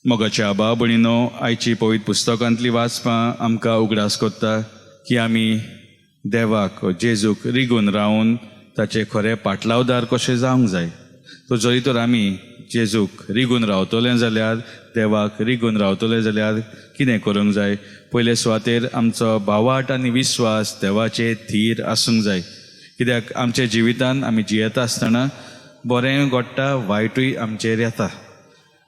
मोगाच्या आबा भयणीनो, आयची पवित्र पुस्तकांतली वाचपां आमकां उगडास कोत्ता की आमी देवाक जेजूक रिगून रावन ताचे खरे पाटलावदार कशें जावंक जाय. तो जरी तर आमी जेजूक रिगून रावतले जाल्यार, देवाक रिगून रावतले जाल्यार कितें करूंक जाय? पयले सुवातेर आमचो भावार्थ आनी विस्वास देवाचेर थीर आसूंक जाय. कित्याक आमच्या जिवितान आमी जियेता आसतना बरेंय घडटा, वायटूय आमचेर येता.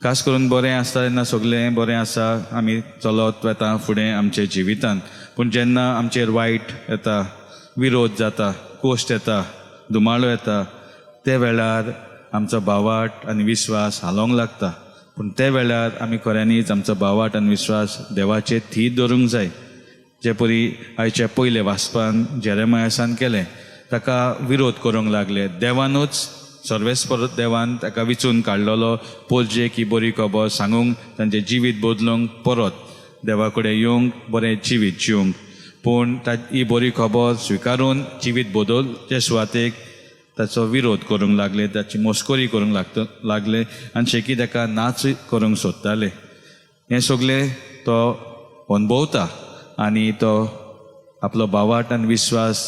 खास करून बरें आसता तेन्ना सगळें बरें आसा, आमी चलत वता फुडें आमच्या जिवितान. पूण जेन्ना आमचेर वायट येता, विरोध जाता, कोश्ट येता, धुमाळो येता, ते वेळार आमचो भावार्थ आनी विस्वास हालोवंक लागता. पूण ते वेळार आमी खऱ्यांनीच आमचो भावार्थ आनी विस्वास देवाचेर थीर दवरूंक जाय. जे परी आयच्या पयले वाचपान जेरेमायसान केलें, ताका विरोध करूंक लागले. देवानूच, सर्वेस्पर देवान ताका विचून काडलेलो पोरजेक ही बरी खबर सांगूंक, तांचें जिवीत बदलूंक, परत देवा कडेन येवंक, बरें जिवीत जिवंक. पूण ही बरी खबर स्विकारून जिवीत बदलचे सुवातेक ताचो विरोध करूंक लागले, ताची मस्करी करूंक लागले आनी शेकी ताका नाच करूंक सोदताले. हें सगलें तो अणभवता आनी तो आपलो भावार्थ आनी विस्वास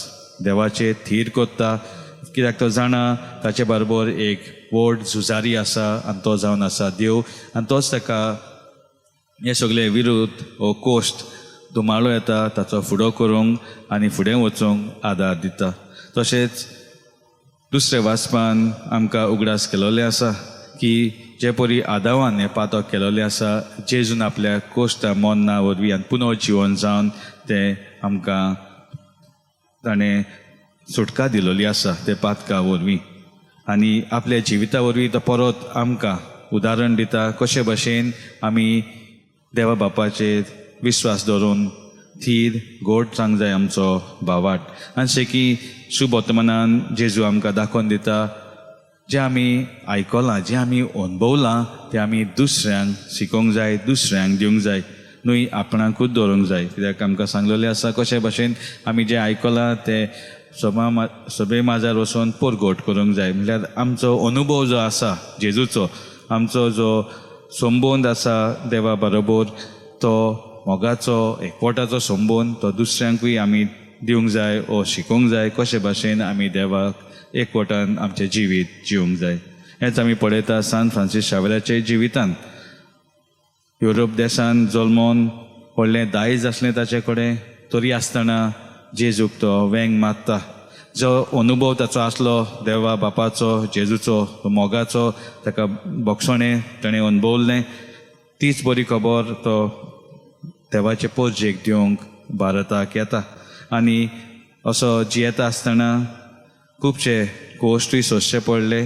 देवाचेर थीर करता, कित्याक तो जाणा ताचे बरोबर एक व्हड झुजारी आसा आनी तो जावन आसा देव. आनी तोच ताका हे सगळे विरोध हो कोश्ट धुमाळो येता ताचो फुडो करूंक आनी फुडें वचूंक आदार दिता. तशेंच दुसरे वाचपान आमकां उगडास केलोले आसा की जे परी आदावान हें पातक केलोलें आसा, जेजून आपल्या कोश्टा मरना वरवीं आनी पुनर्जिवन जावन तें आमकां ताणें सुटका दिलोली आसा ते पातका वरवीं. आनी आपल्या जिविता वरवीं तो परत आमकां उदाहरण दिता कशे भशेन आमी देवा बापाचेर विस्वास दवरून थीर गोड जावंक जाय आमचो भावार्थ. आनी शेकी शुभवर्तमानान जेजू आमकां दाखोवन दिता, जें आमी आयकलां, जें आमी अणभवलां तें आमी दुसऱ्यांक शिकोवंक जाय, दुसऱ्यांक दिवंक जाय, न्हय आपणाकूच दवरूंक जाय. कित्याक आमकां सांगलेलें आसा कशे भशेन आमी जें आयकलां तें सभा सभे माजार वचोन परगट करूंक जाय. म्हणल्यार आमचो अनुभव जो आसा जेजूचो, आमचो जो संबंद आसा देवा बरोबर, तो मोगाचो एकवटाचो संबंद, तो दुसऱ्यांकूय आमी दिवंक जाय ओ शिकोवंक जाय कशे भाशेन आमी देवाक एकवटान आमचें जिवीत जिवंक जाय. हेंच आमी पळयता सान फ्रांसीस शावेराच्या जिवितान. युरोप देशान जल्मोन व्हडलें दायज आसलें ताचे कडेन, तरी आसतना जेजूक तो वेंग मारता. जो अनुभव ताचो आसलो देवा बापाचो, जेजूचो, तो मोगाचो, ताका भोगसणें ताणें अणभवलें, तीच बरी खबर तो देवाचे पोरजेक दिवंक भारताक येता. आनी असो जियेता आसतना खुबशे कोश्टूय सोंसचे पडले,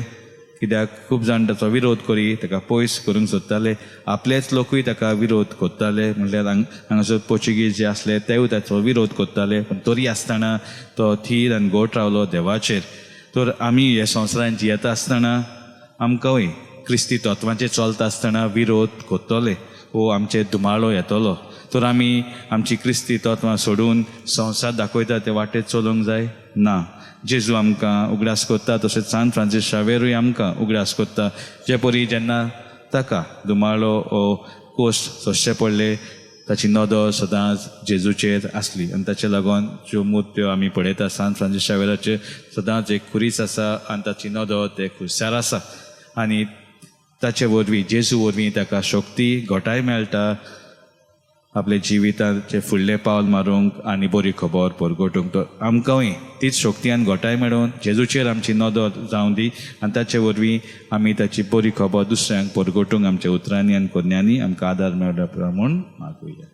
कित्याक खूब जाण ताचो विरोध करी ताका पयस करूंक सोदताले. आपलेच लोकूय ताका विरोध करताले, म्हणल्यार हांगासर पोर्चुगीज जे आसले तेवूय ताचो विरोध करताले. पूण तरी आसतना तो थीर आनी गोट रावलो देवाचेर. तर आमी हे संवसारांत जियेता आसतना आमकांय क्रिस्ती तत्वांचेर चलता आसतना विरोध करतले वो आमचेर धुमाळो येतलो. तर आमी आमची क्रिस्ती तत्वां सोडून संवसार दाखयता ते वाटेर चलूंक जाय ना. जेजू आमकां उगडास करता, तशेंच सान फ्रांसीस शावेरूय आमकां उगडास करता. जे परी जेन्ना ताका धुमाळो ओ कोश्ट सोंसचे पडले, ताची नदर सदांच जेजूचेर आसली. आनी ताचे लागून ज्यो मुर्त्यो आमी पळयता सान फ्रांसीस शावेराचेर, सदांच एक खुरीस आसा आनी ताची नदर ते खुर्सार आसा. आनी ताचे वरवीं, जेजू वरवीं ताका शक्ती घटाय मेळटा आपल्या जिविताचें फुडलें पावल मारूंक आनी बरी खबर परगटूंक. तर आमकांय तीच शक्ती आनी घटाय मेळोवन जेजूचेर आमची नदर जावं दी आनी ताचे वरवीं आमी ताची बरी खबर दुसऱ्यांक परगटूंक आमच्या उतरांनी आनी करण्यांनी आमकां आदार मेळटा म्हूण मागुया.